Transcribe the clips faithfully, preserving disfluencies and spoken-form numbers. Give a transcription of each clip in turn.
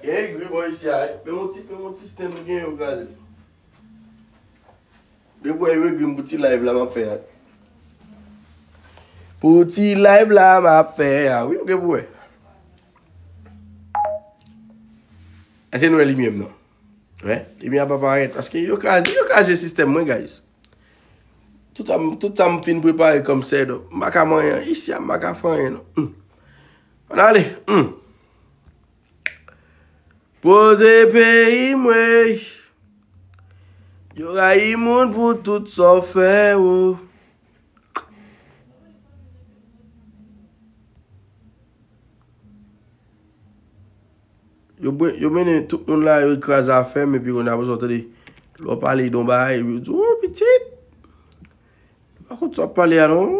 Gen egri bò isi a, wi. Men yon ti, men yon ti stand ou gen yo kraze. Gen bò egri m pou ti live la m ap fè a. Pou ti live la m ap fè a, wi, ou gen pou wè. Èske nou wè limyè m nan? Wè, limyè a pa parèt, paske yo kraze, yo kraze sistèm mwen, guys. Tout sa m, tout sa m fin prepare kòm sèdo. M pa ka manyen, isi a, m pa ka fè anyen, non. Hmm. Ann ale. Hmm. Poze peyi m, wey. Yo rayi moun pou tout sa w fè, wo. Yo, bwe- yo mennen tout moun la, yo kraze afè m, epi kounye a, apre sa, w tande, lè w pale de yon bagay, epi yo di, "O, pitit! M pa konn sa w ap pale a, non."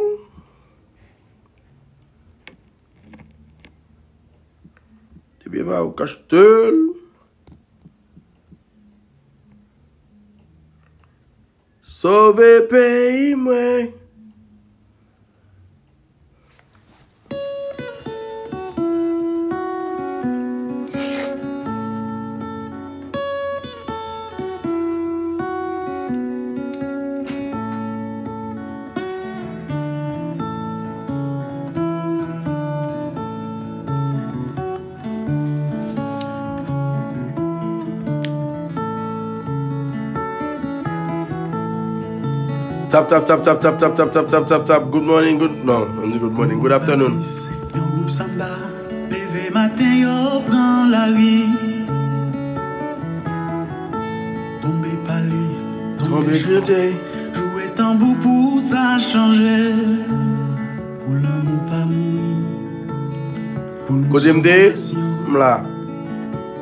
Depi e pa ou k achte l. Sove peyi mwen. Tap, tap, tap, tap, tap, tap, tap, tap, tap, tap, tap. Good morning, good, non, m di good morning, good afternoon. Yon gwoup samba, leve maten yo pran lari. Tonbe pale, tonbe chante, jwe tanbou pou sa chanje. Pou lanmou pa mouri. Kote m te ye? M la.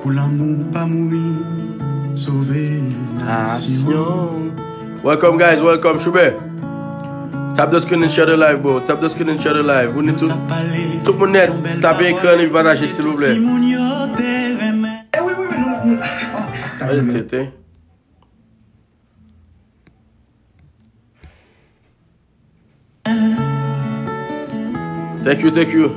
Pou lanmou pa mouri, sove nasyon. Welcome, guys, welcome, Choubè. Tap the screen and share the live, bro. Tap the screen and share the live. We need to, tout moun nèt, tape ekran epi pataje, silvouplè. Timoun yo te renmen. Tete. Thank you, thank you.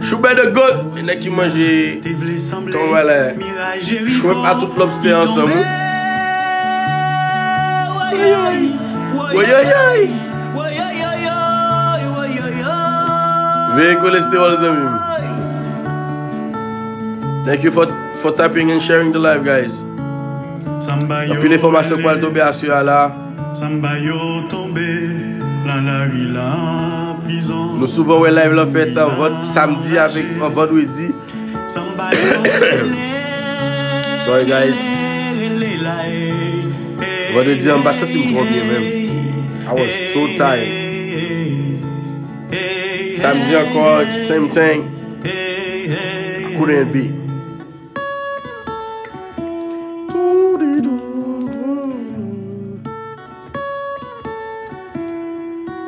Choubè the goat. E nèg ki manje, kòman w wè la, shrimp a tout lobster ansanm, wi. Woyoyoy. Veye kolestewòl, zanmi m. Thank you for, for tapping and sharing the live, guys. Anpil enfòmasyon k pral tonbe aswè a la. Samba yo tonbe, la lari la prizon. Nou souvan wè live lan fèt an van-, samdi avèk an vandredi. Samba yo rele, sorry, guys. Rele la, eh, eh, vandredi an, m pa t santi m twò byen menm. I was so tired. Samdi ankò, same thing. I couldn't be.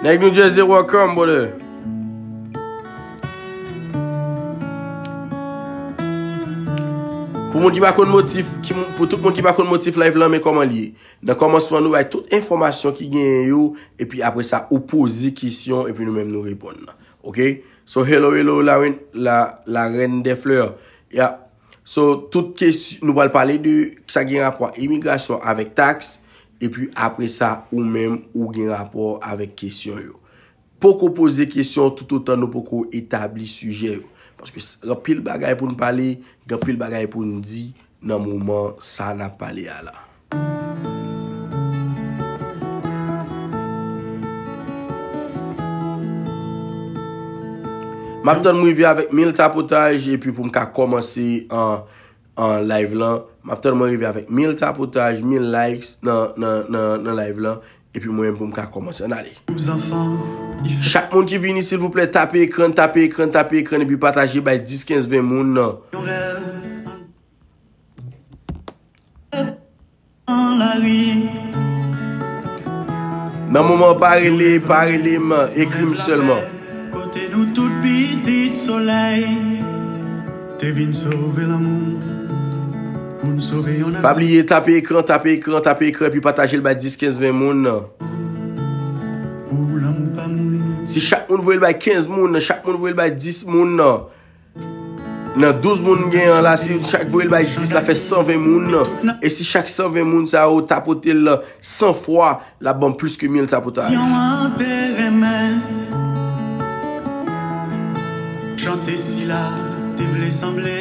Nèg New Jersey, welcome, brother. Pou moun ki pa konn motif, ki, pou tout moun ki pa konn motif live lan, men kòman l ye. Nan kòmansman, nou bay tout enfòmasyon ki genyen yo, epi apre sa, ou poze kesyon, epi nou menm nou reponn nan. Oke? So, hello, hello, la, la, la reine des fleurs. Ya. So, tout kesy-, nou pral pale de sa gen rapò imigrasyon avèk taks, epi apre sa, ou menm, ou gen rapò avèk kesyon yo. Poko poze kesyon toutotan nou poko etabli sijè yo. Paske s-, anpil bagay pou n pale, gen anpil bagay pou n di nan moman sa n ap pale a la. M ap tann m rive avèk mil tapotaj epi pou m ka kòmanse an, an live lan. M ap tann mwen rive avèk mil tapotaj, mil likes nan, nan, nan, nan live lan. Epi mwen menm pou m ka kòmanse. Ann ale. Chak moun ki vini, silvouplè, tape ekran, tape ekran, tape ekran, epi pataje bay dis, kenz, ven moun nan. Nan moman, pa rele, pa rele m, ekri m sèlman. Kote nou tout pitit solèy te vin sove lanmou, pou n sove yon nasyon. Pa bliye tape ekran, tape ekran, tape ekran, epi pataje l bay dis, kenz, ven moun nan. Pou lanmou pa mouri. Si chak moun voye l bay kenz moun nan, chak moun voye l bay dis moun nan. Nan douz moun gen an la, si chak voye l bay dis, l ap fè san ven moun. E si chak san ven moun sa yo tapote l san fwa, l ap ban m plis ke mil tapotaj. Yon an te renmen chante sila te vle sanble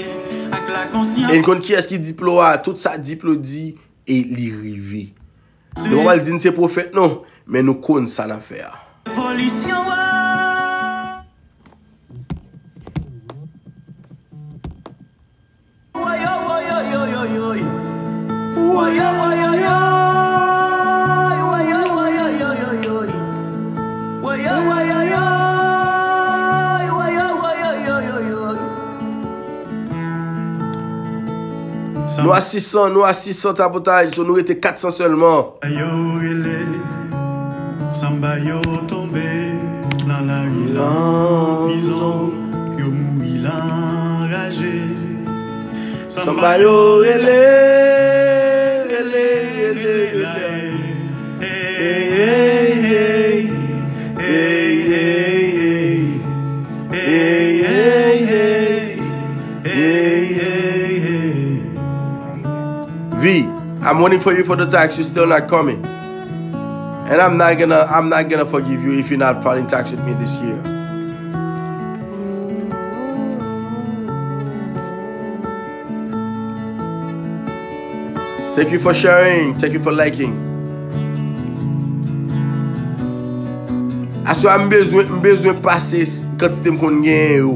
ak la konsyans. E n konn kiyès ki Diplo a, tout sa Diplo di, e li rive. Nou pa pral di n se pwofèt non, men nou konn sa n ap fè a. Revolisyon an. Nou a sis san, nou a sis san tapotaj, so nou rete kat san sèlman. Yo rele, sanba yo tonbe nan lari, nan prizon, yo mouri lanraje. Sanba yo rele, rele, rele, rele. Hey, hey, hey. Hey, hey, hey. Hey, hey, hey. Hey, hey, hey. V, I'm waiting for you for the tax. You still not coming. And I'm not gonna, I'm not gonna forgive you if you're not filing tax with me this year. Thank you for sharing. Thank you for liking. Aswè a, m bezwen, m bezwen pase s-, kantite m konn genyen yo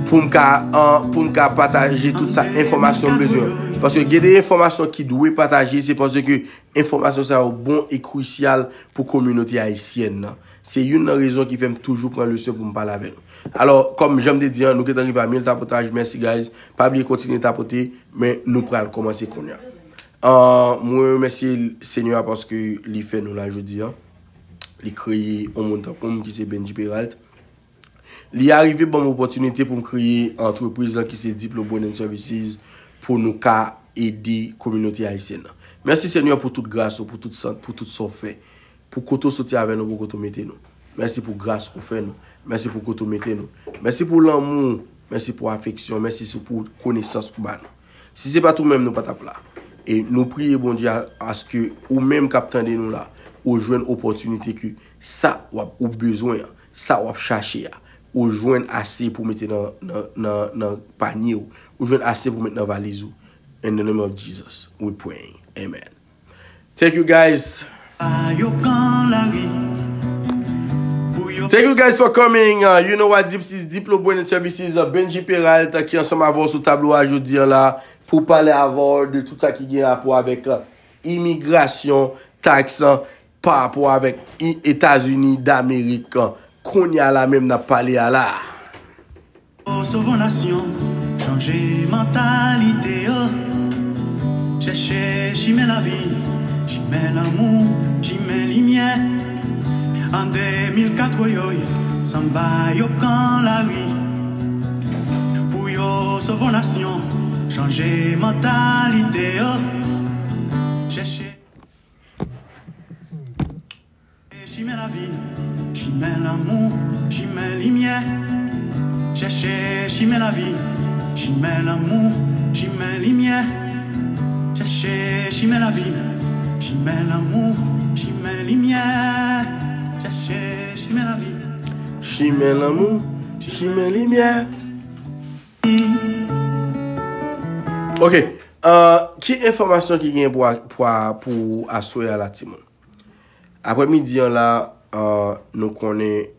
pou m ka, an, pou m ka pataje tout sa enfòmasyon m bezwen. Paske gen de enfòmasyon ki dwe pataje, se paske enfòmasyon sa yo bon e krisyal pou kominote ayisyèn nan. Se youn nan rezon ki fè m toujou pran leson pou m pale avè nou. Alò, kòm jan m te di an, nou gentan rive a mil tapotaj. Mèsi, guys. Pa bliye kontinye tapote, men nou pral kòmanse kounye a. An, mwen remèsye Senyè a paske li fè nou la jodi an. Li kreye yon moun tankou m ki se Benji Peralt. Li arive ban m opòtinite pou m kreye antrepriz lan ki se Diplo Brand and Services pou nou ka ede kominote ayisyèn nan. Mèsi Senyè pou tout gras ou, pou tout sant, pou tout sa w fè. Pou kote w soti avè nou, pou kote w mete nou. Mèsi pou gras ou fè nou. Mèsi pou kote w mete nou. Mèsi pou lanmou. Mèsi pou afeksyon. Mèsi sou pou konesans ou ba nou. Si se pa t ou menm, nou pa t ap la. E nou priye Bondye a, aske ou menm k ap tande nou la, ou jwenn opòtinite ke sa w ap, ou bezwen an, sa w ap chache a, ou jwenn ase pou mete nan, nan, nan, nan panye w, ou jwenn ase pou mete nan valiz ou. In the name of Jesus, we praying. Amen. Thank you guys. Thank you guys for coming. Uh, you know what, Diplo Brand and Services, uh, Benji Peralt, uh, ki ansanm avè w sou tablo a jodi an la pou pale avè w de tout sa ki gen rapò avèk, uh, imigrasyon, taks, uh, pa rapò avèk i-, Etazini Damerik, uh, kounye a la menm n ap pale a la. Sove yon nasyon, chanje mantalite yo. Chèche chimen lavi, chimen lanmou, chimen limyè. An de mil kat, woyoy, sanba yo pran lari. Pou yo sove yon nasyon, chanje mantalite yo. Chèche Chimen lavi, chimen lanmou, chimen limyè. Chèche chimen lavi, chimen lanmou, chimen limyè. Chèche chimen lavi, chimen lanmou, chimen limyè. Chèche chimen lavi, chimen lanmou, chimen limyè. Ok. Uh, ki enfòmasyon ki gen pou, pou, pou aswè a la, timoun? Aprèmidi an la, uh, nou konnen,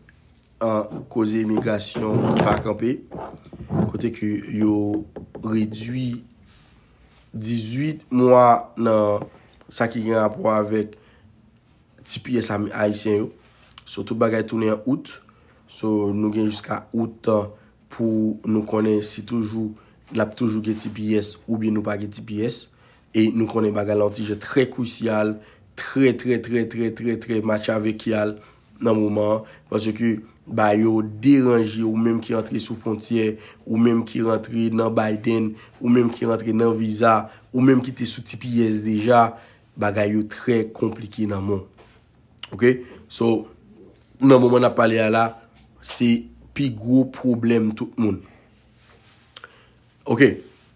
uh, koze imigrasyon pa kanpe, kote ke yo redwi dizuit mwa nan sa ki gen rapò avèk T P S am-, ayisyen yo. So, tout bagay tounen an out. So, nou gen jiska out, uh, pou nou konnen si toujou, n ap toujou gen T P S oubyen nou pa gen T P S. E nou konnen bagay la yon ti jan trè krisyal, trè, trè, trè, trè, trè, trè match avèk yal nan moman an. Paske ba yo deranje ou menm ki rantre sou fwontyè, ou menm ki rantre nan Biden, ou menm ki rantre nan viza, ou menm ki te sou T P S deja, bagay yo trè konplike nan men w. Ok? So, nan moman n ap pale a la, se pi gwo pwoblèm tout moun. Ok,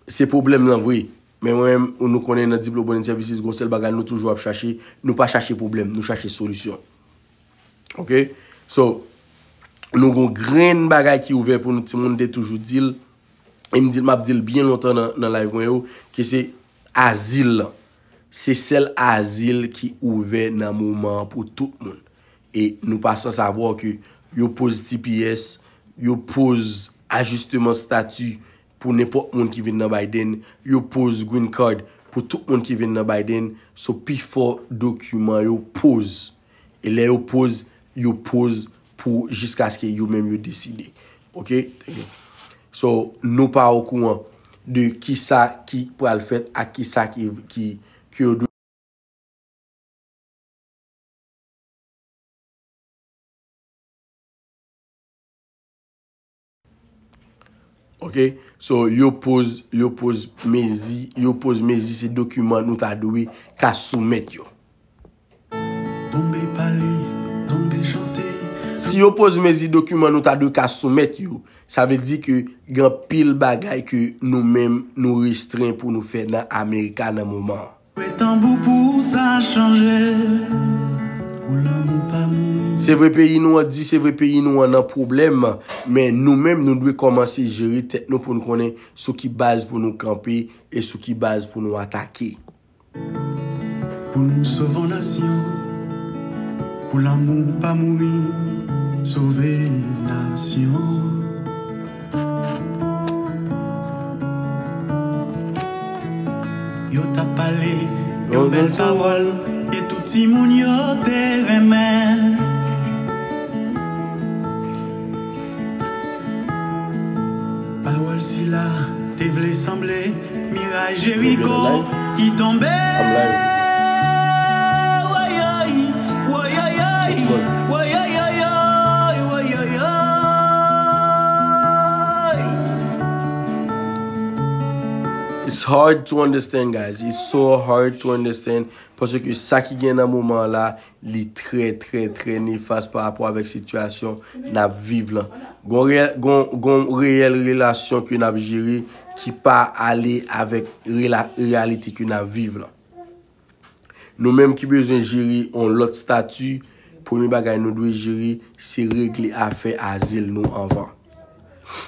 se pwoblèm nan vre. Men mwen menm, nou konnen nan Diplo Born Services, gon sèl bagay nou toujou ap chache, nou pa chache pwoblèm, nou chache solisyon. Ok? So, nou gon grenn bagay ki ouvè pou nou, timoun te toujou di l, e m di l, m ap di l byen lontan nan, nan live mwen yo, ke se azil lan. Se sèl azil ki ouvè nan moman an pou tout moun. E nou pa san savwa ke yo poz T P S, yo poz ajisteman stati pou nenpòt moun ki vin nan Biden, yo poz green card pou tout moun ki vin nan Biden, so pifò dokiman yo poz. E lè yo poz, yo poz pou jiskaske yo menm yo deside. Ok? Thank you. So, nou pa okouran de kisa ki pral fèt ak kisa ki, ki, ki yo dwe. Ok? So, yo poz, yo poz mezi, yo poz mezi se dokiman nou ta dwe ka soumèt yo. Tonbe pale, tonbe chante. Si yo poz mezi dokiman nou ta dwe ka soumèt yo, sa vle di ke gen anpil bagay ke nou menm nou restren pou nou fè nan Amerika nan moman an. Wè tanbou pou sa chanje. Pou lanmou pa mouri. Se vre peyi nou an di, se vre peyi nou an nan pwoblèm, men nou menm nou dwe kòmanse jere tèt nou pou nou konnen sou ki baz pou nou kanpe e sou ki baz pou nou atake. Pou nou sove yon nasyon, pou lanmou pa mouri, sove nasyon. Yo t ap pale yon bèl pawòl ke tout timoun yo te renmen. Pawòl sila te vle sanble miray Jeriko ki tonbe. Woyoy, woyoyoy, woyoyoy, woyoyoy. It's hard to understand, guys. It's so hard to understand. Paske sa ki gen nan moman an la, li trè, trè, trè nefas pa rapò avèk sitiyasyon n ap viv lan. Gon reyèl, gon, gon reyèl relasyon ke n ap jere ki pa ale avèk rela-, reyalite ke n ap viv lan. Nou menm ki bezwen jere yon lòt stati, premye bagay nou dwe jere, se regle afè azil nou anvan.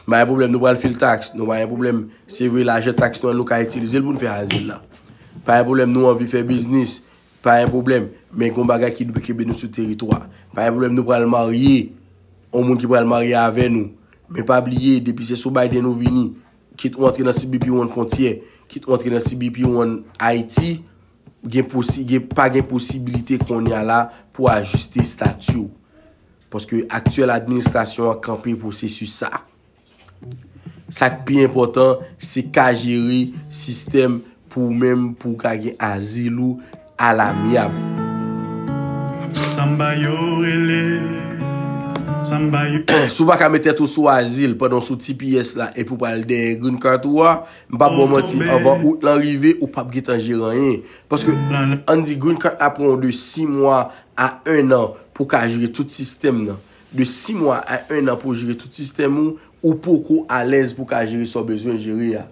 Pa gen pwoblèm, nou pral fil taks, nou pa gen pwoblèm. Se vre, lajan taks nou an, nou ka itilize l pou n fè azil la. Pa gen pwoblèm, nou anvi fè biznis, pa gen pwoblèm. Men gon bagay ki dwe kenbe nou sou teritwa. Pa gen pwoblèm, nou pral marye, yon moun ki pral marye avè nou. Men pa bliye, depi se sou Biden ou vini, kit ou antre nan C B P One fwontyè, kit ou antre nan C B P One Ayiti, gen posi-, gen, pa gen posibilite kounye a la pou ajiste stati w. Paske aktyèl administrasyon an kanpe pwosesis sa. Sa k pi enpòtan, se ka jere sistèm pou ou menm, pou w ka gen azil ou alamyab. Samba yo rele, samba yo. Si w pa ka met tèt ou sou azil pandan w sou T P S la epi w pral dèyè green card ou a, m p ap ba w manti, anvan out lan rive, ou p ap gentan jere anyen. Paske, ann di green card la pran w de sis mwa a en an pou w ka jere tout sistèm nan. De sis mwa a en an pou w jere tout sistèm ou, ou poko alèz pou w ka jere sa w bezwen jere a.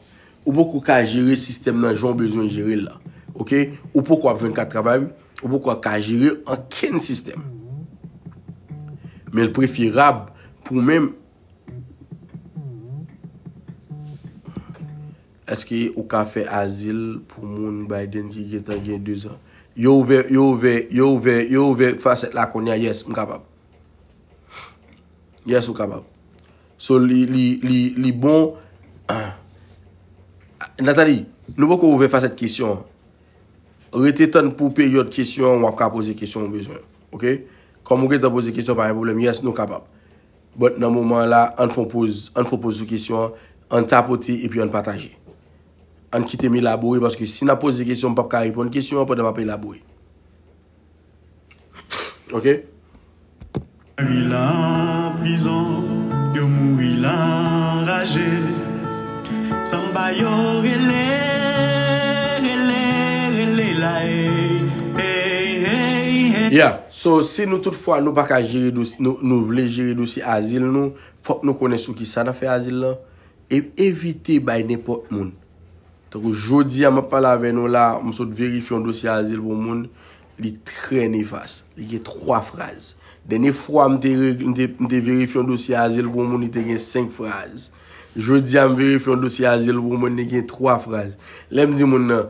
Ou poko ka jere sistèm nan jan w bezwen jere l la. Ok? Ou poko ap jwenn kat travay, ou poko ap ka jere ankenn sistèm. Men l preferab pou w menm. Èske ou ka fè azil pou moun Biden ki gentan gen dezan? Yo ouvè, yo ouvè, yo ouvè, yo ouvè fasèt la kounye a, yes, m kapab. Yes, ou kapab. So, li, li, li, li bon. Ah. Nathalie, nou poko ouvè fasèt kesyon an. Rete tann pou peryòd kesyon an, w ap ka poze kesyon ou bezwen. Ok? Kòm ou gentan poze kesyon, pa gen pwoblèm. Yes, nou kapab. But nan moman an la, ann fè yon poz, ann fè yon poz sou kesyon an, ann tapote epi ann pataje. Ann kite m elabore, paske si n ap poze kesyon, m p ap ka reponn kesyon an pandan m ap elabore. Ok? Mouri lan prizon, yo mouri lan raje. Sanba yo rele, rele, rele la, ey, ey, ey, ey. Yeah, so si nou tout fwa nou pa ka jere dosye, nou, nou vle jere dosye azil nou, fòk nou konnen sou kisa n ap fè azil lan. E evite bay nenpòt moun. Tankou jodi a, m ap pale avè nou la, m sot verifye yon dosye azil pou yon moun, li trè nefas. Li gen twa fraz. Dènye fwa m te, re- m te, m te verifye yon dosye azil pou yon moun, li te gen senk fraz. Jodi a, m verifye yon dosye azil pou yon moun, li gen twa fraz. Lè m di moun nan,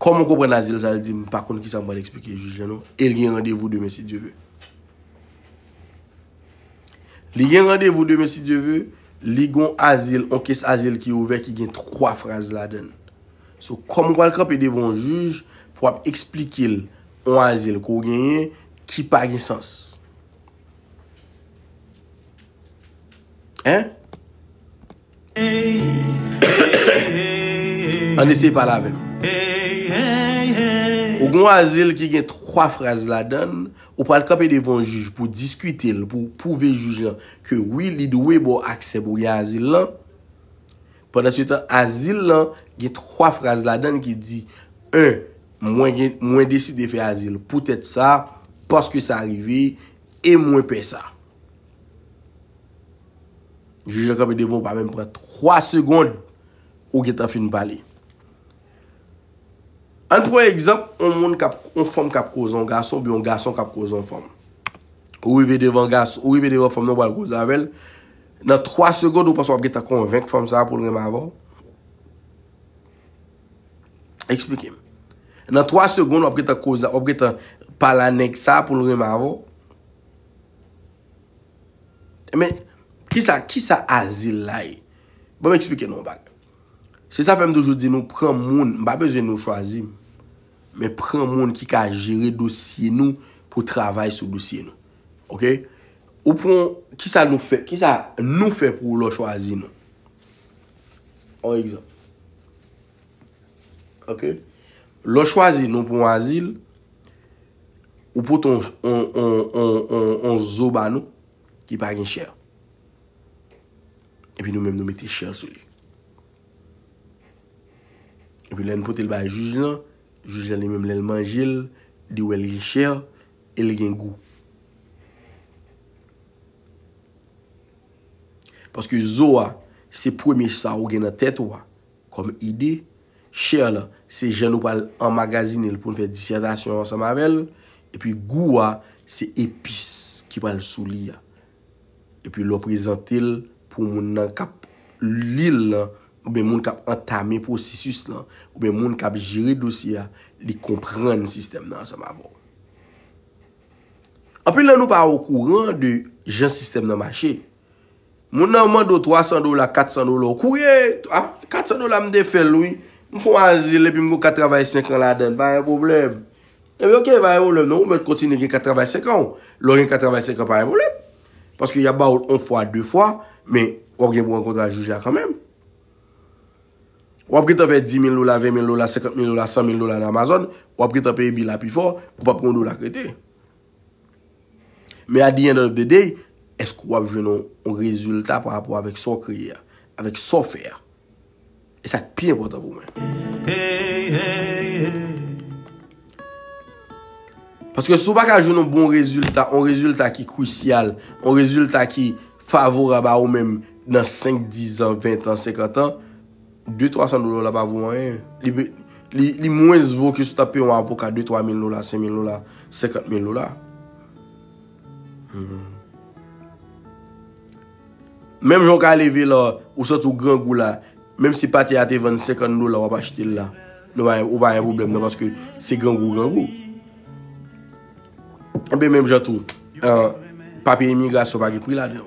kòman w konprann azil sa, li di, m pa konn kisa m pral eksplike jij lan non. E l gen randevou demen, si Dye ve. Li gen randevou demen, si Dye ve, li gon azil, on kes azil ki ouvè ki gen twa fraz ladan l. So, kòman w pral kanpe devan yon jij pou w ap eksplike l on azil ke w genyen ki pa gen sans? Hein? Ann eseye pale avè m. Ou gon azil ki gen twa fraz ladan l, ou pral kanpe devan yon jij pou diskite l, pou pwouve jij lan ke wi, li dwe ba w aksè pou gen azil lan. Pandan se tan, azil lan gen twa fraz ladan l ki di, en, mwen gen, mwen deside fè azil poutèt sa, paske sa rive, e mwen pè sa. Jij lan kanpe devan w, pa menm pran twa segonn, ou gentan fin pale. Ann pran egzanp, yon moun k ap, yon fanm k ap koze yon gason, oubyen yon gason k ap koze yon fanm. Ou rive devan gason, ou rive devan fanm nan, ou pral koze avè l. Nan twa segonn, ou panse w ap gentan konvenk fanm sa a pou l renmen avè w? Eksplike m. Nan twa segonn, w ap gentan koze, w ap gentan pale a nèg sa a pou l renmen avè w? Men, kisa, kisa azil la ye? Ban m eksplike nou yon bagay. Se sa fè m toujou di nou pran moun, m pa bezwen nou chwazi m, men pran moun ki ka jere dosye nou pou travay sou dosye nou. Oke? Ou pran, kisa nou fè, kisa nou fè pou lè w chwazi nou? On egzanp. Oke? Lè w chwazi nou pou yon azil, ou pote on, on, on, on, on, on zo ba nou ki pa gen chè. Epi nou menm nou mete chè sou li. Epi lè n pote l bay jij lan, jij lan li menm lè l manje l, li wè l gen chè e l gen gou. Paske zo a, se premye sa ou gen nan tèt ou a kòm ide. Chè lan, se jan nou pral anmagazine l pou n fè disètasyon ansanm avè l. Epi gou a, se epis ki pral sou li a. Epi lè w prezante l pou moun nan k ap li l lan, oubyen moun k ap antame pwosesis lan, oubyen moun k ap jere dosye a, li konprann sistèm nan ansanm avè w. Anpil nan nou pa okouran de jan sistèm nan mache. Moun nan mande w twa san dola, kat san dola, ou kouri, ah, kat san dola m te fè l wi. M fè w azil epi m gon kat travay senk an ladan l, pa gen pwoblèm. Epi oke, pa gen pwoblèm non, ou mèt kontinye gen kat travay senk an w. Lè w gen kat travay senk an, pa gen pwoblèm. Paske y ap ba w l yon fwa, de fwa, men w ap gen pou rankontre ak jij la kanmenm. W ap gentan fè dis mil dola, ven mil dola, senkant mil dola, san mil dola nan Amazon, w ap gentan peye bil la pi fò, ou p ap gen yon dola k rete. Men at the end of the day, èske w ap jwenn yon, yon rezilta pa rapò avèk sa w kreye a, avèk sa w fè a? E sa k pi enpòtan pou mwen. Paske si w pa ka jwenn yon bon rezilta, yon rezilta ki krisyal, yon rezilta ki favorab a ou menm nan senk, diz an, ven an, senkant an, de twa san dola w la pa vo anyen. Li, li, li mwens vo ke si w t ap peye yon avoka de twa mil dola, senk mil dola, senkant mil dola. Menm jan w ka leve la, ou santi w grangou la, menm si pate a te vann senkant dola, w ap achte l la. Nou pa, ou pa gen pwoblèm nan, paske se grangou, grangou. Enben, menm jan tou, euh, papye imigrasyon pa gen pri ladan yo.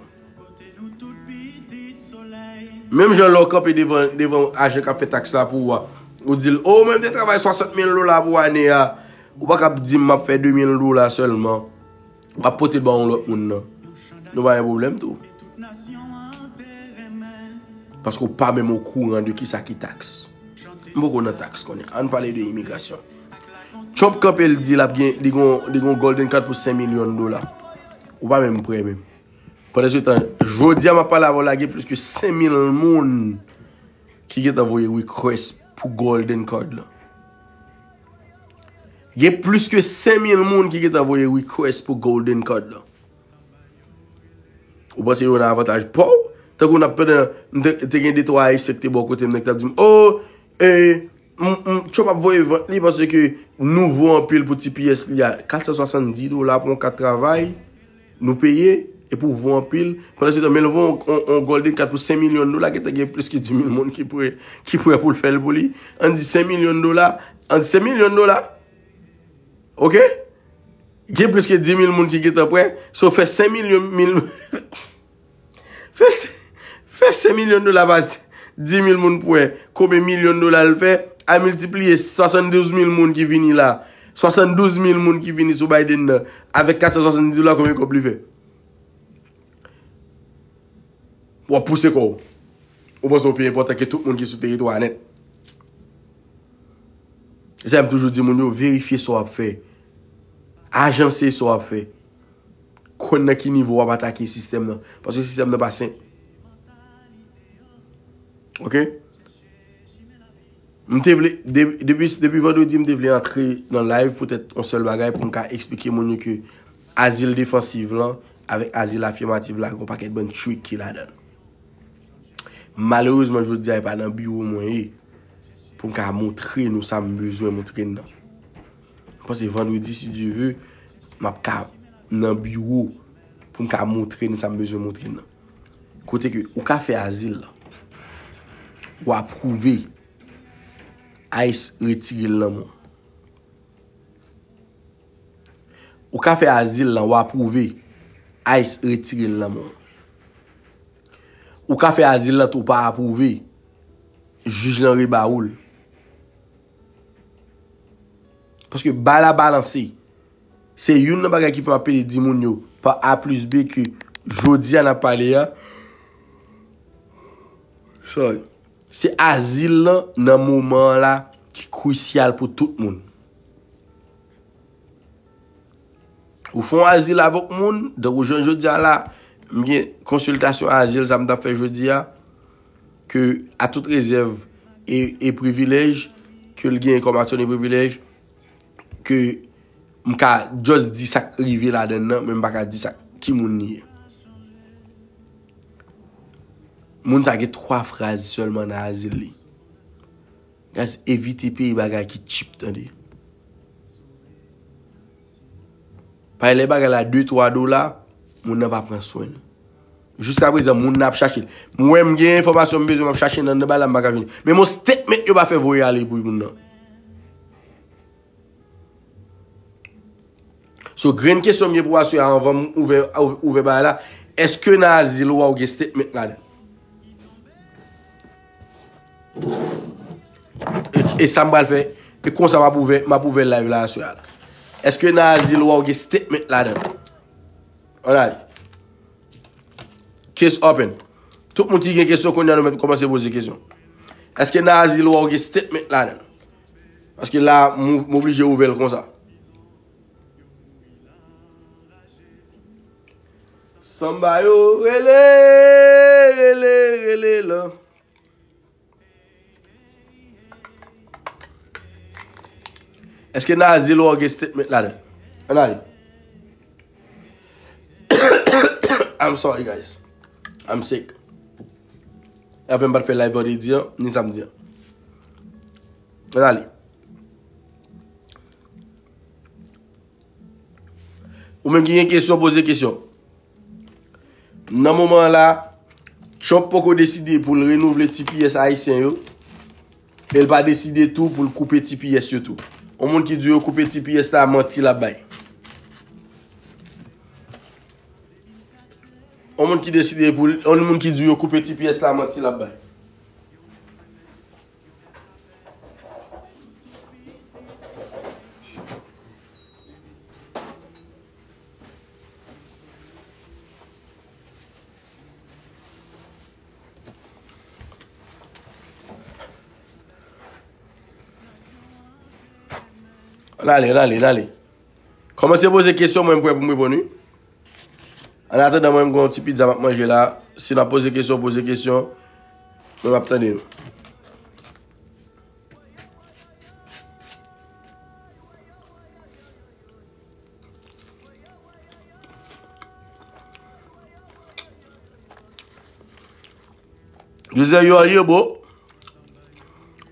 Menm jan lè w kanpe devan, devan ajan k ap fè taks la pou ou a, ou di l, o, mwen m te travay swasant mil dola pou ane a, ou pa ka di m m ap fè de mil dola sèlman. W ap pote l ba yon lòt moun nan. Nou pa gen pwoblèm tou. Paske w pa menm okouran de kisa ki taks. M poko nan taks kounye a. Ann pale de imigrasyon. Trump kanpe l di l ap gen, li gon, li gon golden card pou senk milyon dola. Ou pa menm prè menm. Pandan se tan, jodi a m ap pale avè w la, gen plis ke senk mil moun ki gentan voye request pou golden card lan. Gen plis ke senk mil moun ki gentan voye request pou golden card lan. Ou panse yo nan avantaj pa w? Tankou n ap pandan, m te, te gen de twa ayisyen ki te bò kote m, nèg t ap di m, "O, e, m, m, Trump ap voye vant li paske nou vo anpil pou T P S li a." Kat san swasanndis dola pou yon kat travay, nou peye, epi w vo anpil. Pandan se tan, men l vo yon, yon, yon Golden Kat pou senk milyon dola, gentan gen plis ke dis mil moun ki prè, ki prè pou l fè l pou li. Ann di senk milyon dola, ann di senk milyon dola, oke? Gen plis ke dis mil moun ki gentan prè. So, fè senk milyon, mil, fè se-, fè senk milyon dola pa dis mil moun prè. Konbyen milyon dola l fè? A miltipliye swasanndouz mil moun ki vini la. Swasanndouz mil moun ki vini sou Biden nan. Avèk kat san swasanndis dola, konbyen kòb li fè? W ap pouse kò w. Ou panse w pi enpòtan ke tout moun ki sou teritwa a nèt. Se sa m toujou di moun yo, verifye sa w ap fè. Ajanse sa w ap fè. Konn nan ki nivo w ap atake sistèm nan. Paske sistèm nan pa senp. Oke? M te vle, de-, depi, depi vandredi, m te vle antre nan live poutèt yon sèl bagay pou m ka eksplike moun yo ke azil defansiv lan avèk azil afimatif la, gen yon pakèt bann trick ki ladan l. Malerezman, jodi a, e pa nan biwo mwen ye pou m ka montre nou sa m bezwen montre n nan. M panse vandredi, si Dye ve, m ap ka nan biwo pou m ka montre n sa m bezwen montre n nan. Kote ke ou ka fè azil la, w apwouve, ICE retire l nan men w. Ou ka fè azil lan, w apwouve, ICE retire l nan men w. Ou ka fè azil lan tou, w pa apwouve, jij lan reba ou l. Paske bal la balanse. Se youn nan bagay ki fè m ap pede di moun yo, pa A plis B ke jodi a n ap pale a. Sorry. Se azil lan nan moman an la ki krisyal pou tout moun. Ou fè yon azil avèk moun, donk ou jwenn jodi a la, m gen konsiltasyon azil sa m t ap fè jodi a, ke a tout rezèv e, e privilèj, ke l genyen kòm attorney privilèj, ke m ka just di sa k rive ladan l nan, men m pa ka di sa k, ki moun li ye. Moun sa gen twa fraz sèlman nan azil li. Guys, evite peye bagay ki cheap, tande. Paske lè bagay la de, twa dola, moun nan pa pran swen l. Jiskaprezan, moun nan ap chache l. Mwen, m gen enfòmasyon m bezwen, m ap chache l anndan bagay la, m pa ka jwenn li. Menm yon statement yo pa fè voye ale pou moun nan. So, grenn kesyon m gen pou aswè a anvan m ouvè, ouvè bagay la, èske nan azil ou a ou gen statement ladan? E, e sa m pral fè, e konsa m ap ouvè, m ap ouvè live la aswè a la. Èske nan azil ou a ou gen statement ladan? Ann ale. Case open. Tout moun ki gen kesyon kounye a nou mèt kòmanse poze kesyon. Èske nan azil ou a ou gen statement ladan? Paske la, m, m oblije ouvè l konsa. Sanba yo rele, rele, rele la. Èske nan azil ou a ou gen statement ladan? Ann ale. I'm sorry, guys. I'm sick. Sa fè m pa t fè live vandredi an, ni samdi an. Ann ale. Ou menm ki gen kesyon, poze kesyon. Nan moman an la, Trump poko deside pou l renouvle T P S ayisyen yo, e l pa deside tou pou l koupe T P S yo tou. Yon moun ki di yo koupe T P S la, manti l ap bay. Yon moun ki deside pou l, yon moun ki di yo koupe T P S la, manti l ap bay. Ann ale, ann ale, ann ale. Kòmanse poze kesyon, mwen m prè pou m reponn, wi. An atandan, mwen, m gen yon ti pizza m ap manje la. Si n ap poze kesyon, poze kesyon. Mwen, m ap tande nou. Joseph, you are here, bro.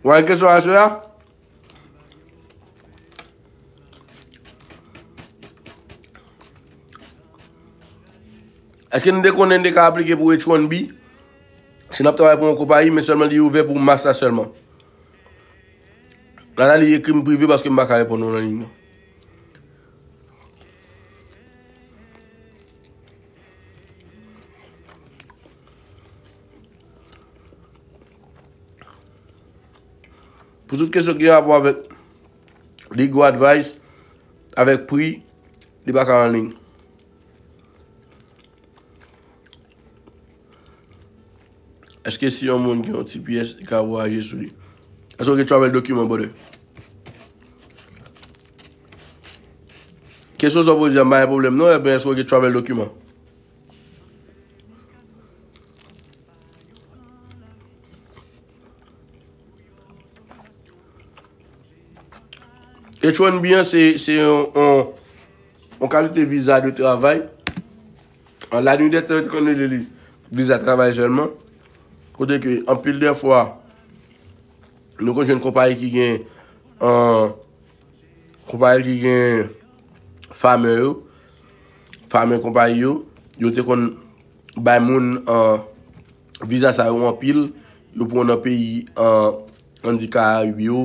Ou gen kesyon a sou la? Èske nou te konnen n te ka aplike pou H one B? Si n ap travay pou yon konpayi, men sèlman li ouvè pou mas la sèlman. Nathalie, ekri m prive paske m pa ka reponn ou nan liy nan. Pou tout kesyon ki gen rapò avèk legal advice, avèk pri, li pa ka an liy. Èske si yon moun gen yon T P S, li ka vwayaje sou li? Èske w gen travel document, brother? Kesyon sa w poze a, m pa gen pwoblèm non, ebyen èske w gen travel document? H one B an se, se yon, yon, yon kalite viza de travay. An la nuit des temps, yo te konn rele li viza travay sèlman. Kote ke anpil de fwa, nou konn jwenn konpayi ki gen, an, konpayi ki gen famè yo, famè konpayi yo, yo te konn bay moun, an, viza sa yo anpil, yo pran nan peyi, an, ann di Karayib yo,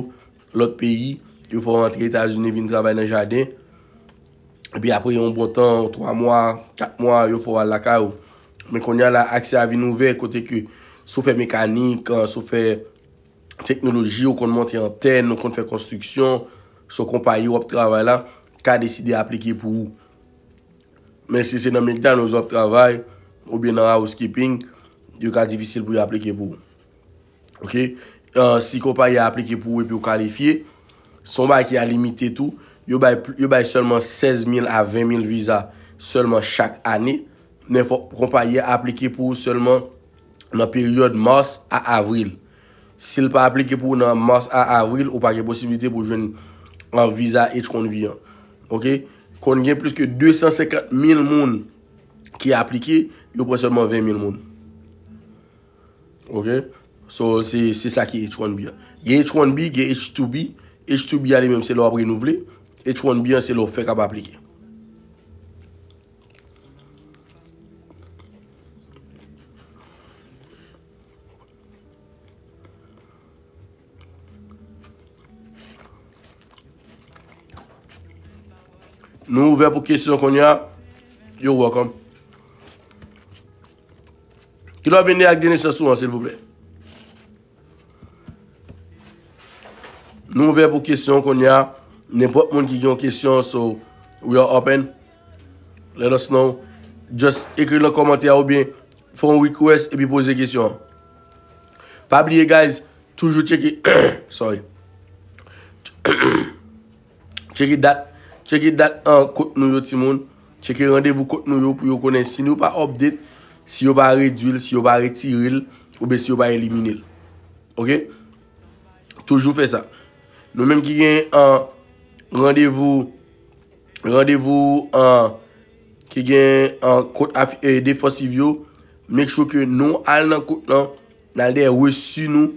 lòt peyi, yo fè w rantre Etazini vin travay nan jaden. Epi apre yon bon tan, twa mwa, kat mwa, yo fè w al lakay ou. Men kounye a la, aksè a vin ouvè kote ke si w fè mekanik, an, si w fè teknoloji, ou konn monte antèn, ou konn fè konstriksyon, si w konpayi w ap travay la, ka deside aplike pou ou. Men si se nan McDonald's w ap travay, oubyen nan housekeeping, yo ka difisil pou yo aplike pou ou. Oke? Ah, si konpayi a aplike pou ou epi ou kalifye, se yon bagay ki a limite tou. Yo bay, yo bay sèlman sèz mil a ven mil viza sèlman chak ane. Men fòk konpayi a aplike pou ou sèlman nan peryòd mas a avril. Si l pa aplike pou ou nan mas a avril, ou pa gen posiblite pou w jwenn, ah, viza H one B an. Oke? Konn gen plis ke de san senkant mil moun ki aplike, yo pran sèlman ven mil moun. Oke? So, se, se sa ki H one B an. Gen H one B, gen H two B. H two B a li menm se lè w ap renouvle. H one B an se lè w fèk ap aplike. Nou ouvè pou kesyon kounye a. You're welcome. Kilè w vin de ak de nesans ou an, silvouplè? Nou ouvè pou kesyon kounye a. Nenpòt moun ki gen yon kesyon, so we are open. Let us know. Just ekri nan kòmantè a oubyen fè yon request epi poze kesyon an. Pa bliye, guys, toujou tcheke, sorry. Tcheke dat, tcheke dat an kot nou yo, timoun. Tcheke randevou kot nou yo pou yo konnen si nou pa update, si yo pa redwi l, si yo pa retire l, oubyen si yo pa elimine l. Oke? Toujou fè sa. Nou menm ki gen, an, randevou, randevou, an, ki gen, an, kot af-, e, defansiv yo, make sure ke nou al nan kot lan, n al dèyè resi nou,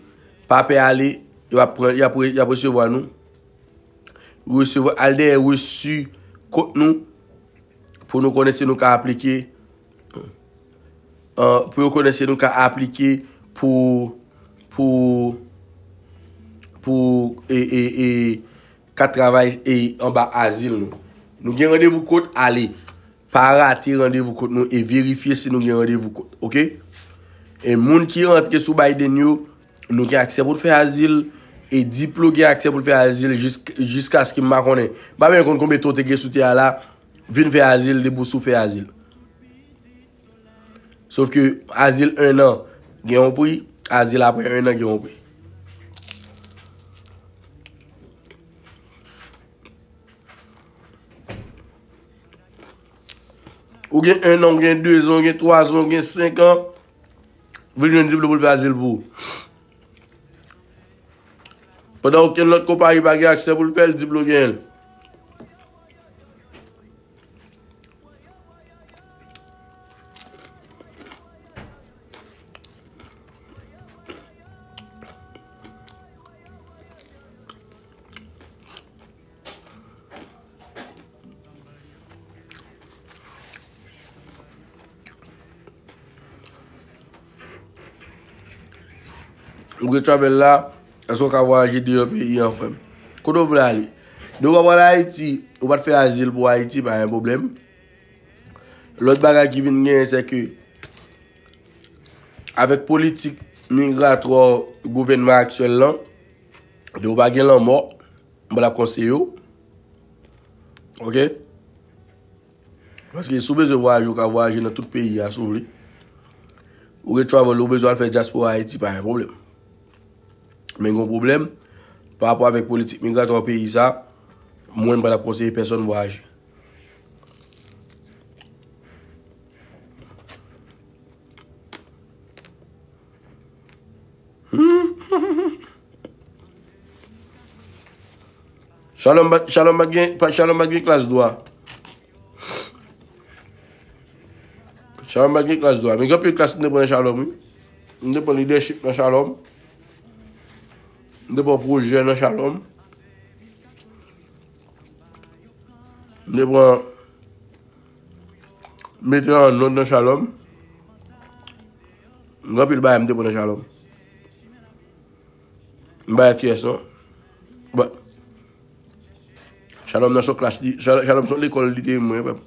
pa pè ale, yo ap pran, y ap re-, y ap resevwa nou. Resevwa, al dèyè resi kot nou, pou nou konnen si nou ka aplike, an, pou yo konnen si nou ka aplike pou, pou, pou, e, e, e, ka travay, e, anba azil nou. Nou gen randevou kot, ale. Pa rate randevou kot nou e verifye si nou gen randevou kot, oke? E moun ki rantre sou Biden yo, nou gen aksè pou n fè azil, e Diplo gen aksè pou l fè azil jis-, jiskaske m pa konnen. M pa menm konn konbyen tan w te gen sou tè a la, vin fè azil, depi w sou fè azil. Sòf ke azil en an gen yon pri, azil apre en an gen yon pri. Ou gen en an, ou gen de zan, ou gen twa zan, ou gen senk an, vin jwenn Diplo pou l fè azil pou ou. Pandan okenn lòt konpayi pa gen aksè pou l fè l, Diplo genyen l. Ou gen travel la, èske w ka vwayaje deyò peyi an, frè m? Kote w vle ale? Depi w pa pral Ayiti, ou pa t fè azil pou Ayiti, pa gen pwoblèm. Lòt bagay ki vin genyen, se ke avèk politik migratwa gouvènman aktyèl lan, depi w pa gen lanmò, m pa t ap konseye w. Oke? Paske si w bezwen vwayaje, ou ka vwayaje nan tout peyi a, si w vle. Ou gen travel, ou bezwen al fè dyaspora Ayiti, pa gen pwoblèm. Men gen yon pwoblèm, pa rapò avèk politik migratwa peyi sa, mwen, m pa t ap konseye pèsonn vwayaje. Shalom pa, Shalom pa gen, pa, Shalom pa gen klas dwa. Shalom pa gen klas dwa. Men gen anpil klas m te pran nan Shalom, wi. M te pran leadership nan Shalom. M te pran pwojè nan Shalom. M te pran mete an nòt nan Shalom. Gen anpil bagay m te pran nan Shalom. M pa kiyès non. But, Shalom nan son klas li, Shalom, Shalom son lekòl li te mwen, frè m.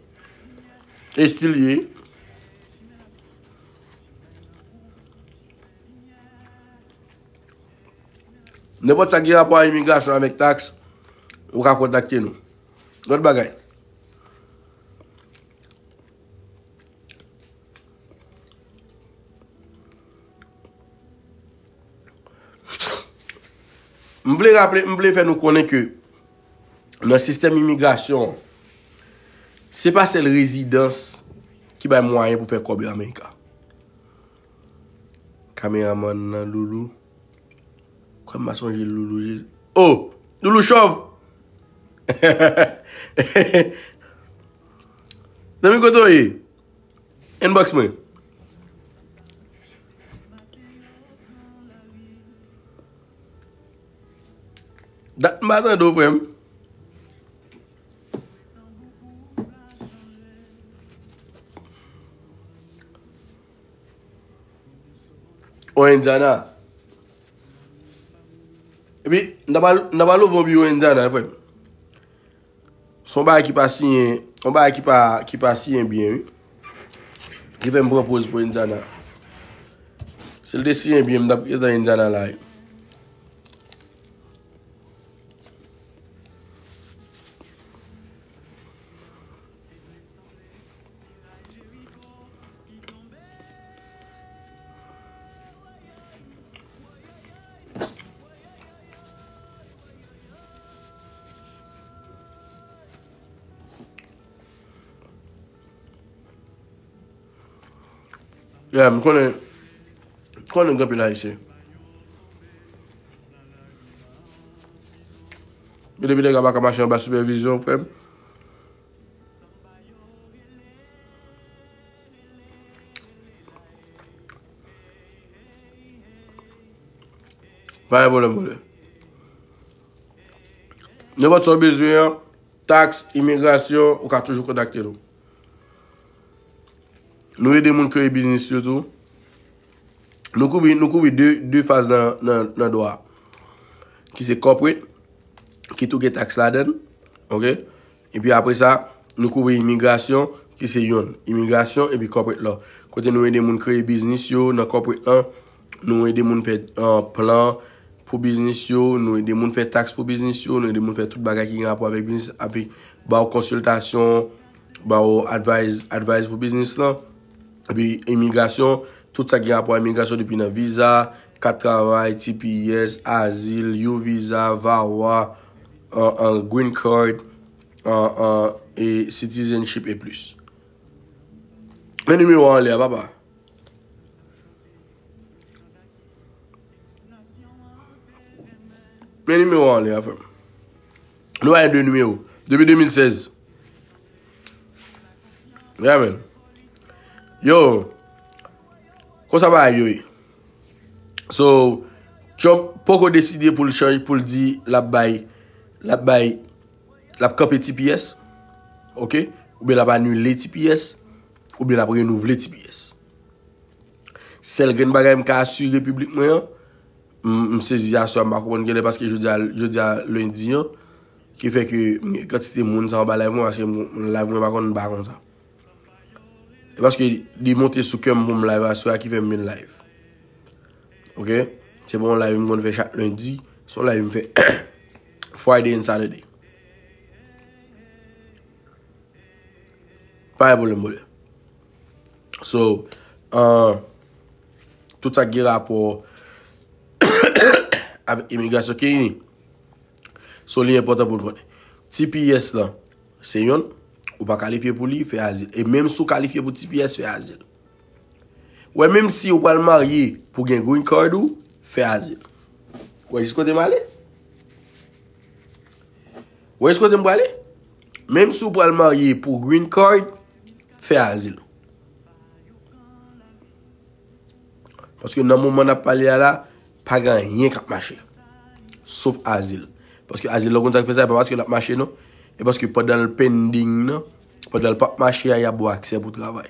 E still ye. Nenpòt sa ki gen rapò a imigrasyon avèk taks, ou ka kontakte nou. Lòt bagay. M vle raple, m vle fè nou konnen ke nan sistèm imigrasyon, se pa sèl rezidans ki bay mwayen pou fè kòb yo Amerika. Kameramann nan, Loulou. Kwè m pa sonje Loulou, Jezi. Oh! Loulou chòv! Zanmi, kote w ye? Inbox mwen. Dat m pa tande w, frè m. O Indiana. Epi, n ta pral, n ta pral ouvè yon biwo Indiana, frè m. Se yon bagay ki pa siyen, yon bagay ki pa, ki pa siyen byen, wi. Ki fè m pran poz pou Indiana. Si l te siyen byen, m t ap gentan Indiana la, wi. Yeah, m konnen, konnen gen anpil Ayisyen. Men depi nèg la pa ka mache anba sipèvizyon, frè m. Pa gen pwoblèm, brother. Nenpòt sa w bezwen an, taks, imigrasyon, ou ka toujou kontakte nou. Nou ede moun kreye biznis yo tou. Nou kouvri, nou kouvri de, de faz nan, nan, nan dwa. Ki se corporate, ki tou gen taks ladan l, oke? Epi apre sa, nou kouvri imigrasyon, ki se yonn. Imigrasyon epi corporate law. Kote nou ede moun kreye biznis yo nan corporate lan. Nou ede moun fè, uh, plan pou biznis yo. Nou ede moun fè taks pou biznis yo. Nou ede moun fè tout bagay ki gen rapò avèk biznis, avèk ba w konsiltasyon, ba w advice, advice pou biznis lan. Epi imigrasyon, tout sa ki gen rapò a imigrasyon depi nan viza, kat travay, T P S, azil, U visa, VAWA, an, an green card, an, an, e citizenship e plis. Men nimewo a anlè a, papa. Men nimewo a anlè a, frè m. Nou pa gen de nimewo. Depi de mil sèz. Yeah, man. Yo, konsa bagay yo ye. So, Trump poko deside pou l chanje, pou l di l ap bay, l ap bay, l ap kanpe T P S, oke? Oubyen l ap anile T P S, oubyen l ap renouvle T P S. Sèl grenn bagay m ka asire piblik mwen an, M, m sezi aswè a, m pa konprann genlè paske jodi a, jodi a lendi an, ki fè ke m gen kantite moun sa anba live mwen, paske m, live mwen pa konn ba konsa. E paske li monte sou kè m pou m live aswè a ki fè m vin live. Ok? Se pa yon live m konn fè chak lendi, se yon live m fè Friday and Saturday. Pa gen pwoblèm, brother. So, uh, tout sa ki gen rapò avèk imigrasyon ki So, li enpòtan pou n konnen. T P S lan, se yonn, ou pa kalifye pou li, fè azil. E menm si w kalifye pou T P S, fè azil. Wè, menm si ou pral marye pou gen green card ou, fè azil. Wè, jis kote m ale? Wè, jis kote m prale? Menm si ou pral marye pou green card, fè azil. Paske nan moman n ap pale a la, pa gen anyen k ap mache. Sof azil. Paske azil la, ou konn sa k fè sa, e pa paske l ap mache non. E paske pandan l pending nan, pandan l p ap mache a, y ap ba w aksè pou travay.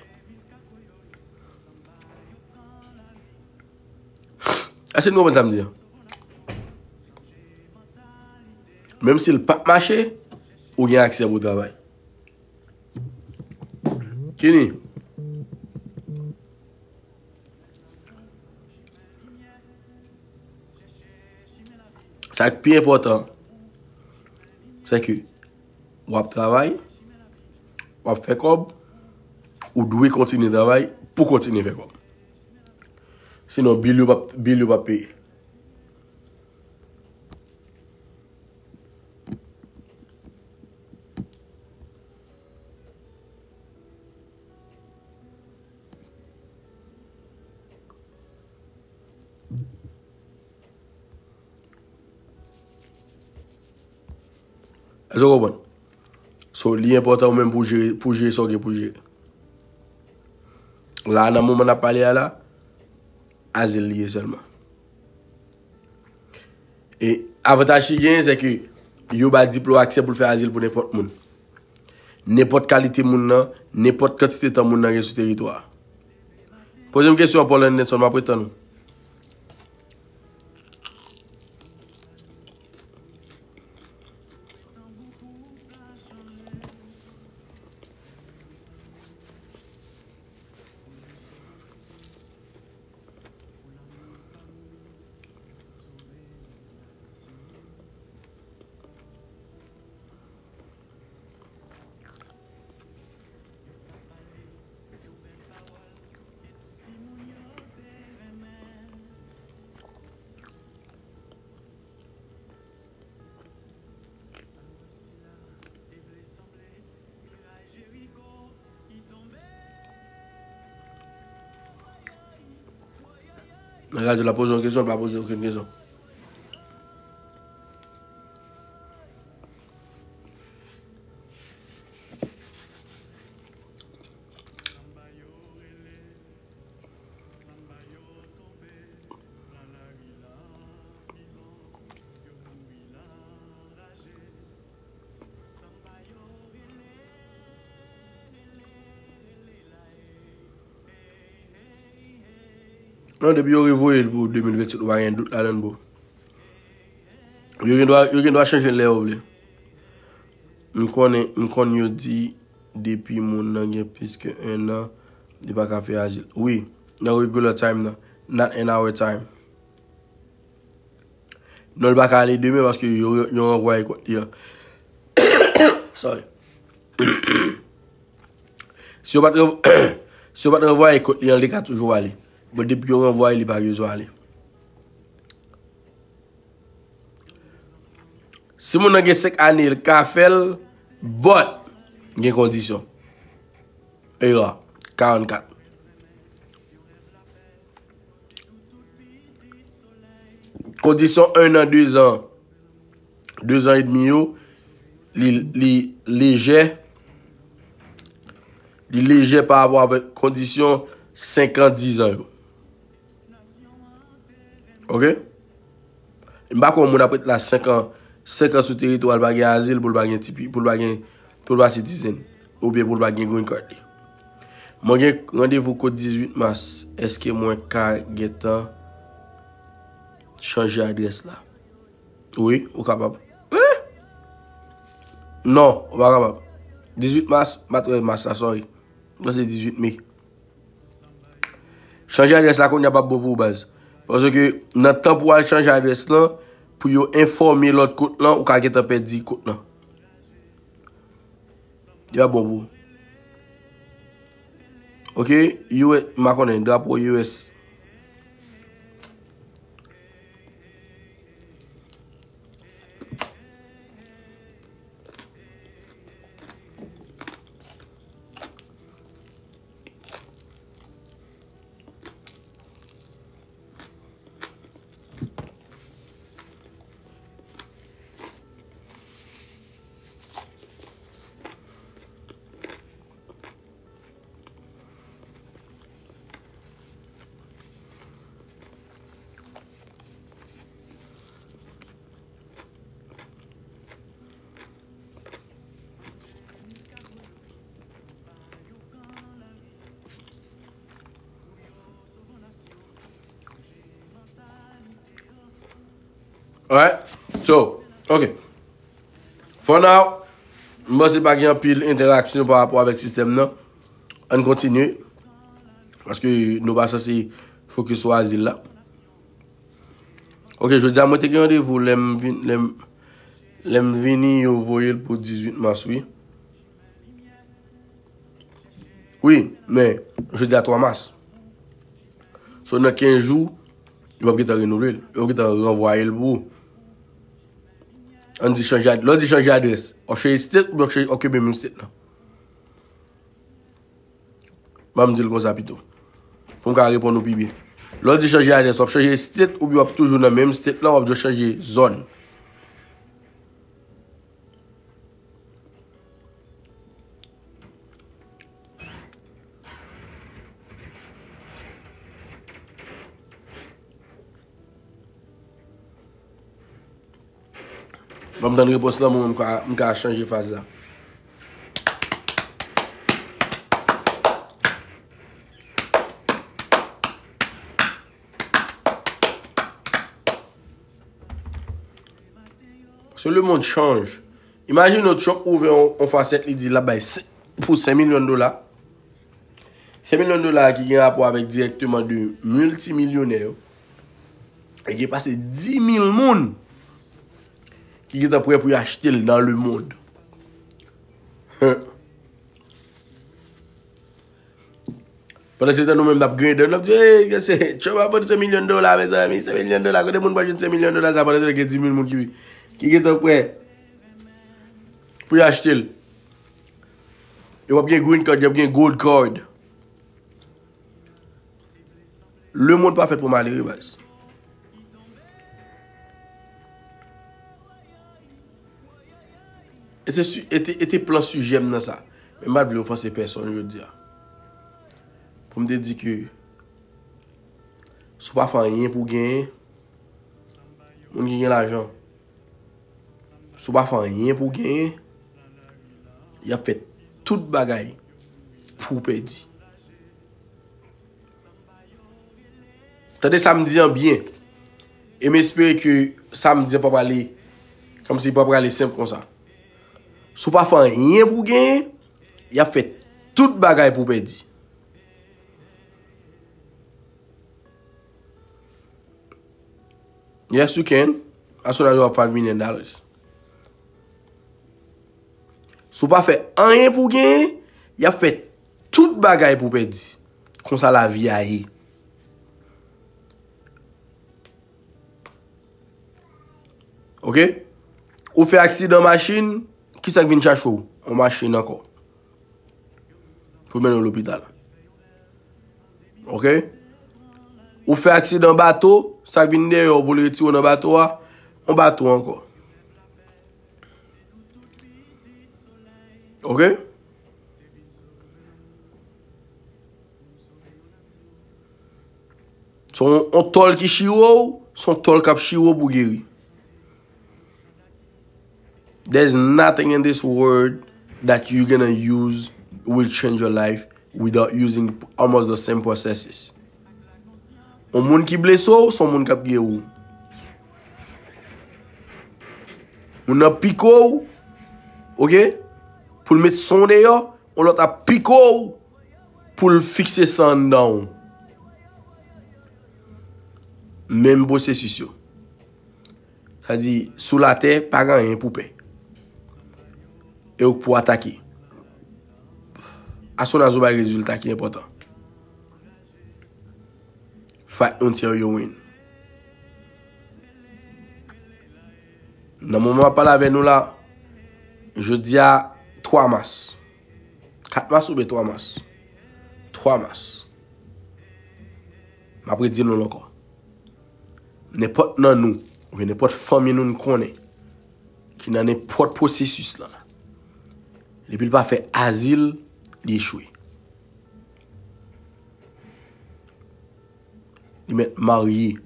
Èske nou konprann sa m di an? Menm si l p ap mache, ou gen aksè pou travay. Kini? Sa k pi enpòtan, se ke w ap travay, w ap fè kòb, ou dwe kontinye travay pou kontinye fè kòb. Sinon, bil yo p ap, bil yo p ap peye. Èske w konprann? So, li enpòtan ou menm pou jere, pou jere sa w gen pou jere. La, nan moman n ap pale a la, azil li ye sèlman. E avantaj ki genyen, se ke yo ba Diplo aksè pou l fè azil pou nenpòt moun. Nenpòt kalite moun nan, nenpòt kantite tan moun nan gen sou teritwa a. Poze m kesyon an, Paul Anderson, m ap ret tann ou. Nan radyo la poze yon kesyon, l pa poze okenn kesyon. Non, depi yo revoye l pou de mil vennsenk, ou pa gen dout ladan l, bro. Yo gen dwa, yo gen dwa chanje lè yo vle. M konnen, m konn yo di depi moun nan gen plis ke en an, li pa ka fè azil. Wi, nan regular time nan, not in our time. Non, li pa ka ale demen paske yo, yo ranvwaye kont li an. Sorry. Si yo pa t ranv-, si yo pa t ranvwaye kont li an, li ka toujou ale. Bon, depi yo ranvwaye, li pa bezwen ale. Si moun nan gen senk ane, l ka fè l, but gen kondisyon. Era, karannkat. Kondisyon en an, de zan, de zan edmi yo, li, li lejè, li lejè pa rapò avèk kondisyon senk an, dizan yo. Ok? M pa kwè yon moun ap ret la senk an, senk an sou teritwa l pa gen azil, pou l pa gen T P, pou l pa gen, pou l pa citizen, oubyen pou l pa gen green card li. Mwen gen randevou kot dizuit mas, èske mwen ka gentan Chanje adrès la. Wi, ou kapab. Eh? Non, ou pa kapab. Dizuit mas, m pa t wè mas la, sorry. Mwen se dizuit me. Chanje adrès la kounye a p ap bon pou ou, baz. Paske nan tan pou w al chanje adrès lan, pou yo enfòme lòt kont lan, ou ka gentan pèdi kont lan. Li pa bon pou ou. Ok, U S, m pa konnen, drapo U S. Alright. So, ok. For now, m panse pa gen anpil entèraksyon pa rapò avèk sistèm nan. Ann kontinye. Paske nou pa sanse fokis sou azil la. Ok, jodi a mwen te gen randevou lè m vin, lè m, lè m vini, yo voye l pou dizuit mas, wi. Wi, men jodi a twa mas. So nan kenz jou, yo p ap gentan renouvle l. Yo p ap gentan ranvwaye l pou ou. Ann di chanje ad-, lè w di chanje adrès, w ap chanje state oubyen w ap chanje, w ap kenbe menm state lan? Ban m di l konsa pito. Pou m ka reponn ou pi byen. Lè w di chanje adrès, w ap chanje state oubyen w ap toujou nan menm state lan, w ap jis chanje zòn. Ban m tann repons lan, mwen, m ka, m ka chanje faz la. Paske lemonn chanj. Imajine w, Trump ouvè yon, yon fasèt, li di l ap bay senk, pou senk milyon dola. Senk milyon dola ki gen rapò avèk dirèkteman de miltimilyonè yo. E gen pase dis mil moun ki gentan prè pou y achte l nan lemonn. Pandan se tan nou menm n ap griyen dan, n ap di, "Hey, se Trump ap vann senk milyon dola, mezanmi, senk milyon dola, kote moun pral jwenn senk milyon dola sa?" Pandan se tan gen dis mil moun ki, ki gentan prè pou y achte l. Yo p ap gen green card, y ap gen gold card. Lemonn pa fèt pou malere, baz. E te si-, e te, e te plan sijè m nan sa. Men m pa t vle ofanse pèsonn jodi a. Pou m te di ke si w pa fè anyen pou w genyen, moun ki gen lajan, si w pa fè anyen pou w genyen, y ap fè tout bagay pou w pèdi. Tande sa m di an byen. E m espere ke sa m di an pa prale, kòmsi pa prale senp konsa. Si w pa fè anyen pou w genyen, y ap fè tout bagay pou w pèdi. Yes, you can. As soon as you have five million dollars. Si w pa fè anyen pou w genyen, y ap fè tout bagay pou w pèdi. Konsa lavi a ye. Ok? Ou fè aksidan machin, kisa k vin chache w? Yon machin ankò. Pou mennen w lopital. Ok? Ou fè aksidan bato, sa k vin dèyè w pou l retire w nan bato a, yon bato ankò. Ok? Se yon, yon tòl ki chire w, se yon tòl k ap chire w pou geri. There's nothing in this world that you're gonna use will change your life without using almost the same processes. Yon moun ki blese w, se yon moun k ap geri w. Moun nan pike w, oke? Pou l met san w deyò, yon lòt ap pike w pou l fikse san anndan w. Menm pwosesis yo. Sa di, sou latè, pa gen anyen pou pè. E ou k pou atake. Aswè n a zo bay rezilta ki enpòtan. Fight until you win. Nan moman m ap pale avè nou la, jodi a twa mas. Kat mas oubyen twa mas? Twa mas. M ap redi nou l ankò. Nenpòt nan nou, oubyen nenpòt fanmi nou n konnen, ki nan nenpòt pwosesis lan, depi l pa fè azil, li echwe. Li mèt marye.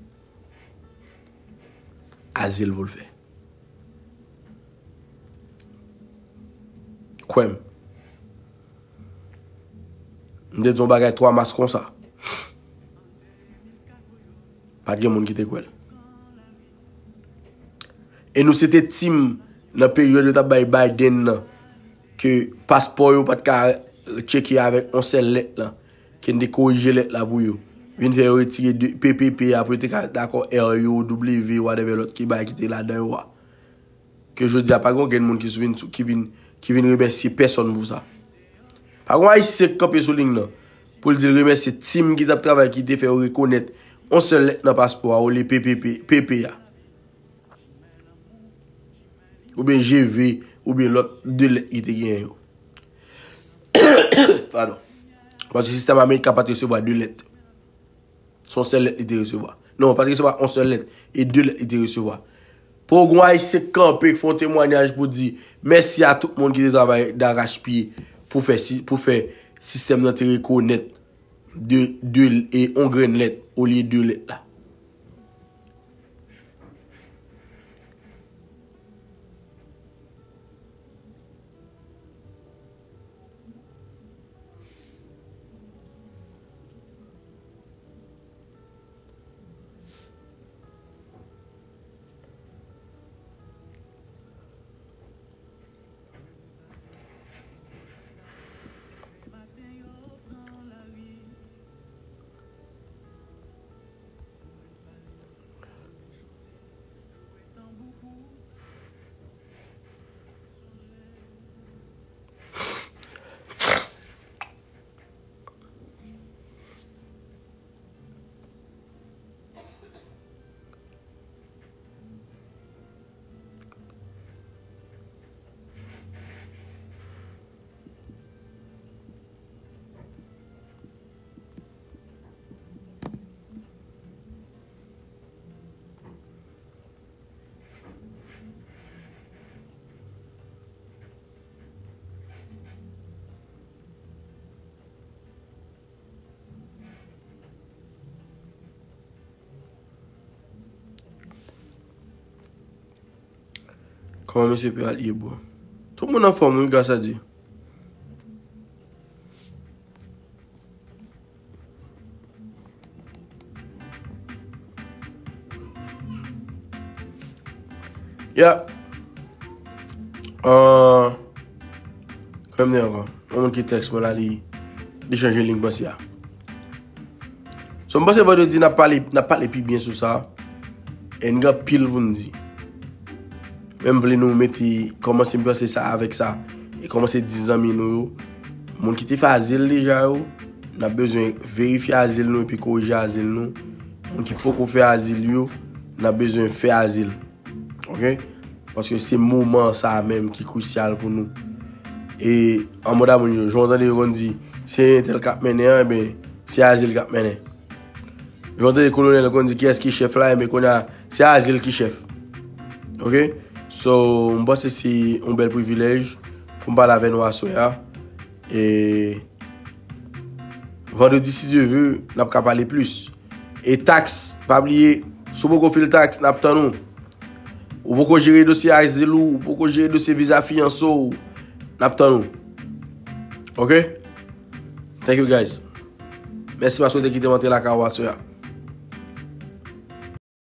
Azil pou l fè. Kwè m. M te di yon bagay twa mas konsa. Pa t gen moun ki te kwè l. E nou se te team nan peryòd yo t ap bay Biden nan, ke paspò yo pa t ka tcheke avèk yon sèl lèt lan, ke n te korije lèt la pou yo. Vin fè yo retire de P P P a pou yo te ka dakò R yo, W, whatever lòt ki bay ki te ladan yo a. Ke jodi a pa gen yon grenn moun ki sou vin, ki vin, ki vin remèsye pèsonn pou sa. Pa gen yon Ayisyen k kanpe sou liy nan pou l di l remèsye team ki t ap travay, ki te fè yo rekonèt yon sèl lèt nan paspò a olye P P P, P P a. Oubyen G V, oubyen lòt de lèt ki te genyen yo. Padon. Paske sistèm ameriken pa t resevwa de lèt. Se yon sèl lèt li te resevwa. Non, pa t resevwa yon sèl lèt. E de lèt li te resevwa. Pou gen Ayisyen k kanpe, k fè yon temwayaj pou di mèsi a tout moun ki te travay darachpye pou fè si, pou fè sistèm nan te rekonèt de, de, e yon grenn lèt olye de lèt la. Kòman mesye Peral ye, bro? Tout moun anfòm, wi, gras a Dye. Ya. Ah, kòm m di ankò, yon moun ki tèks mwen la, li, li chanje liy panse a. So, m panse vandredi n ap pale, n ap pale pi byen sou sa. E n gen anpil pou n di. Men m vle nou mete, kòmanse m panse sa avèk sa. E kòmanse di zanmi nou yo, moun ki te fè azil deja yo, n ap bezwen verifye azil nou epi korije azil nou. Moun ki poko fè azil yo, n ap bezwen fè azil. Oke? Paske se moman sa a menm ki krisyal pou nou. E an mòd a moun yo, jan w tande yo konn di, se entèl k ap mennen an, enben, se azil k ap mennen. Jan w tande kolonèl konn di kiyès ki chèf la, enben, kounye a, se azil ki chèf. Oke? So, m panse se yon bèl privilèj pou m pale avè nou aswè a. E vandredi, si Dye ve, n ap ka pale plis. E taks, pa bliye, si w poko fil taks, n ap tann ou. Ou poko jere dosye azil ou, ou poko jere dosye viza fiyanse w, n ap tann ou. Oke? Thank you, guys. Mèsi paske w te kite m antre lakay ou aswè a.